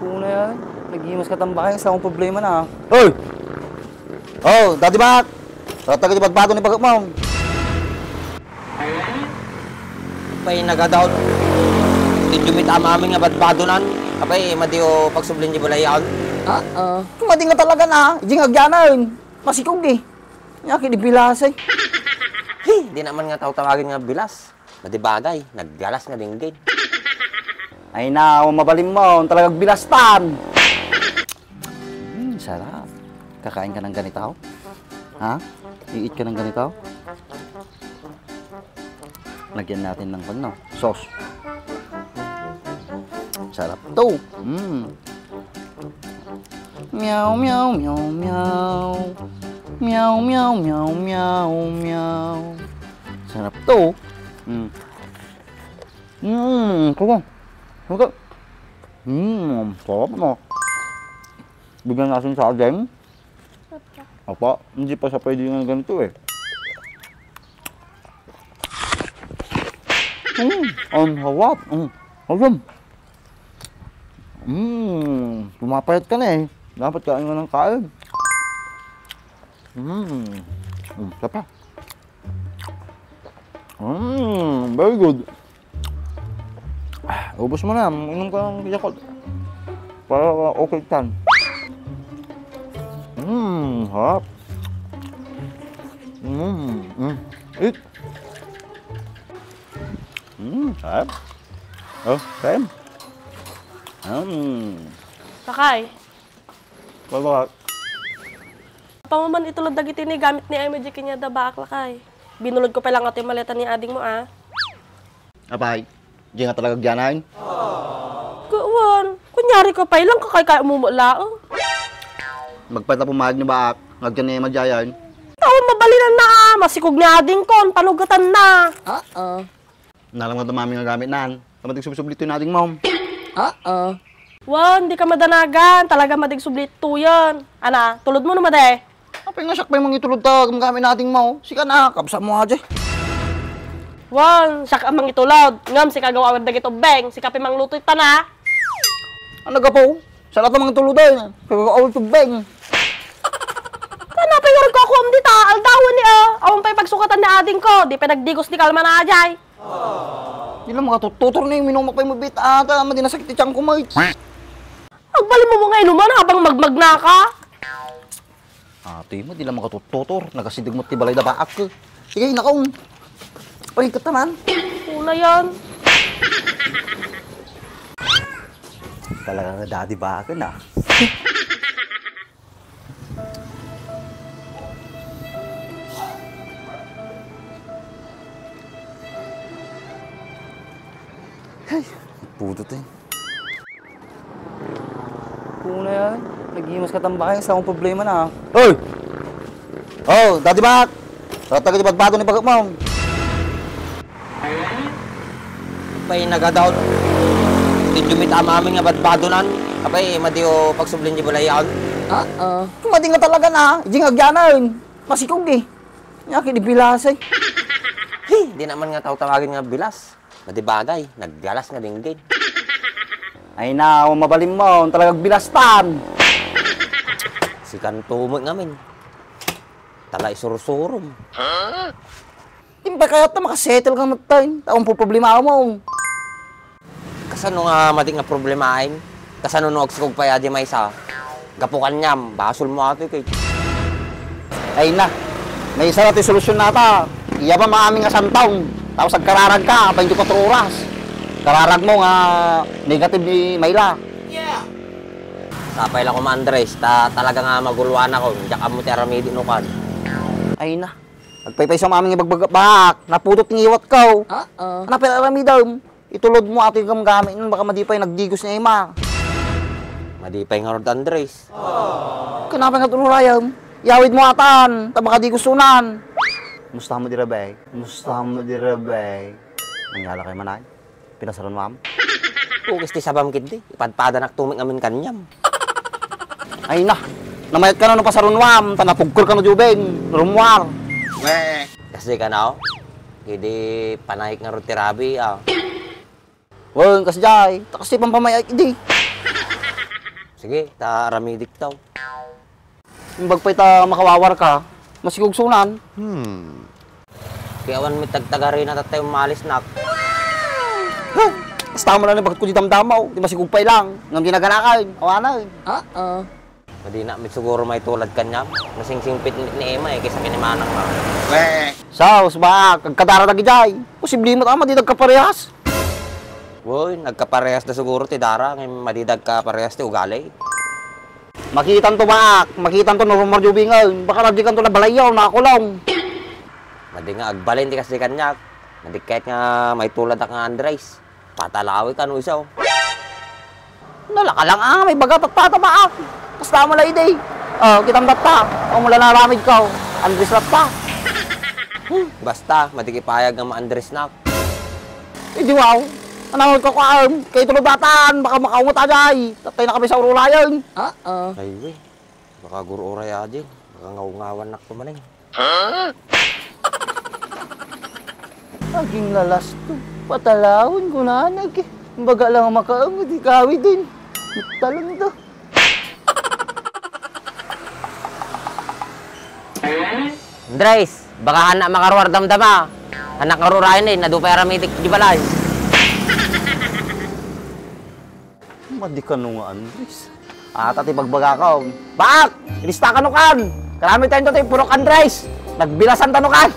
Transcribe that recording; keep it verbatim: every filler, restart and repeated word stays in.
Una yan. Naghimas ka tambay, sa akong problema na. Hoy! Oh, Daddy Bak! Tatagay di badbado ni bagak mo. Pay nagadaw. Did yu met amin nga badbadonan. Apay, madi o pagsubli di balayan. Ah, ah. Kumadi nga talaga na. Di nga agyanan. Masikog eh. Nya, kini bilasay. Hi, di naman nga tawtawagen nga bilas. Madi bagay, naggalas nga dinggin. Ay na, awan mabalin mo, talagang bilastan. Hmm, sarap. Kakain ka ng ganito? Ha? Iit ka ng ganito? Lagyan natin ng ano, sauce. Sarap to. Mm. Meow, meow, meow, meow. Meow, meow, meow, meow, meow. Sarap to. Mm. Mm, sarap. Sarap. Mm, sarap, no? Bigyan natin sa atin. Apa, hindi pa siya pwede nga ganito eh. Mm, ang sarap. Mm, alam. Mm, pumapayat ka na eh. Dapat kain ka ng kain. Mm, mm, isa pa. Mm, very good. Ah, ubos mo na. Inom ka ng Yakult. Para okay tan. Mm, harap. Mm, mm. Eat. Mm, harap. Oh, kain. Mm. Lakay. Baba. Apaman itulod dagiti ni gamit ni Emma Jean kaniada, Baak, lakay. Binulod ko pay lang atoy maleta ni ading mo, a. Apay, di nga talaga agyanan? Kuwan, kunyari ka pay lang, kakay kay umumula, oh. Magpata pumayag ni Baak, nga agyan ni Emma Jean. Awan mabalinan na, a. Masikog ni ading kon, panugatanna. Ah, ah. Nalam nga dumami nga gamit nan. Tama ti subli-subli toy ni ading mo. Ah, ah. Wen, di ka madanagan. Talaga madi subli toyen. Ana, tulod mo no madi. Apay nga siak pay mangitulod ta gamgamit ni ading mo. Sika na, kabsat mo aja. Wen, siak a mangitulod. Ngem sika gaw awir dagiti ubbing. Sika pay mangluto itana. Ano gapu? Saan ata mangitulod ay? Kagaw awir ti ubbing. Kana pay nga agkukuam dita, aldawen ni, a. Awan pay pagsukatan ni ading ko. Di pay nagdigos ni kalman a ajay. Di lang makatututor ni, minumak pay mo bit ata, madi nasakit ti tiyan ko, maits. Agbalin mo nga inuman habang magmagna ka. Ate mo, di lang makatututor. Nagasideg mo ti balay da Baak. Sige, nakaon. Pagikot naman. Una yan. Talaga nga, Daddy Baak na. Ay, pudot eh. Una yan. Naghimas ka tambay. Sa akong problema na. Hoy! Oh, Daddy Baak! Tatagay di badbado ni bagak mo. Pay nagadaw. Did yu met amin nga badbadonan. Apay, madi o pagsubli di balayan. Ah, ah. Kumadi nga talaga na. Di nga agyanan. Masikog eh. Nya, kini bilasay. Hi, di naman nga tawtawagen nga bilas. Madi bagay, naggalas nga dinggin. Ay na, awan mabalin mo, talaga agbilastan. Sikanto met ngamin. Tala isursurom. Di pay kayat ta makasettle ka met tay. Awan problema mo. Kasano nga madi nga problemaen? Kasano no agsikog pay a di maysa? Gapu kaniam, basol mo ato, kay. Ay na, maysa la ti solusyon nata. Iya pa maamin nga santaw. Tapos agkararag ka, baintikwatro oras. Kararag mo nga negative ni Myla. Sapay la koma, Andres, ta talaga nga maguluan ako. Diak ammo ti aramiden no kan. Ay na, agpaypayso maamin nga ibagbagak. Napudot nga iwat ko. Ah, ah. Napay aramidem. Itulod mo ato yung gamgamit nun, baka madi pay nagdigos ni Emma. Madi pay ngarud, Andres. Kanapay nga tulurayam? Yawid mo atan, ta baka digos unan. Musta mo di, Rabay? Musta mo di, Rabay? Nangyala kay manay? Pinasaron, ma'am? Pugis ti sabam, kiddi. Ipadpadanak tumik ngamin kaniam. Ay na, namayat ka na no pasarunwam, ta napugkol ka no jubeng, rumwar. Weh. Kasi ka na, oh. Idi panayik nga rod ti rabi, ah. Wen, kasjay, ta kasi pampamayak idi. Sige, ta aramidikto. Imbag pay ta makawawarka, masigugsonan. Hmm. Kaya awan met tagtagari na tatay umalis, nak. Huh! Basta mo lang ni bagko di damdamaw, di masigug pay lang. Ngam di naganakan, awanan. Oo. Madina met siguro maitulad kaniam. Masingsingpet ni, ni Emma, eh, kaysa ken ni Manang, ah. Weh! Sus, Baak, agkadara dagidiay. Posible met a madi dagkaparehas. Woy, nagkaparehas da siguro ti dara, ngem madi dagkaparehas ti ugali. Makitanto, Baak, makitanto no rumor jubingen. Baka radikanto na balayyo, nakakulong. Madi nga agbalin ti kasdi kaniak. Madi ket nga maituladak nga Andres. Patalawi ka no iso. Nalaka lang, ah, may baga tatta, Baak. Basta mo la idi. Oh, kitam tatta. Oh, mula na ramid ko. Andres tatta. Hmm, basta, madi kipayag nga ma-Andres nak. Idi wow. Anamod ko kuan. Kay tulog datan, baka makaungot ajay. Tatay na kami sa urulayan. Ah, ah. Ay, we. Baka gururay ajin. Baka ngawngawan nak tumaning. Aging lalasto, patalaon ko na nag-, baga lang makaang, di kawidin. Talong to. Andres, baka hanak makaruar damdama. Hanak ngarurayan eh, nadupay aramidik di balay. Madi kano nga Andres. Ata ti bagbagakon. Baak! Ilista kano kan! Karami tayo ti purok Andres! Nagbilasan tano kan!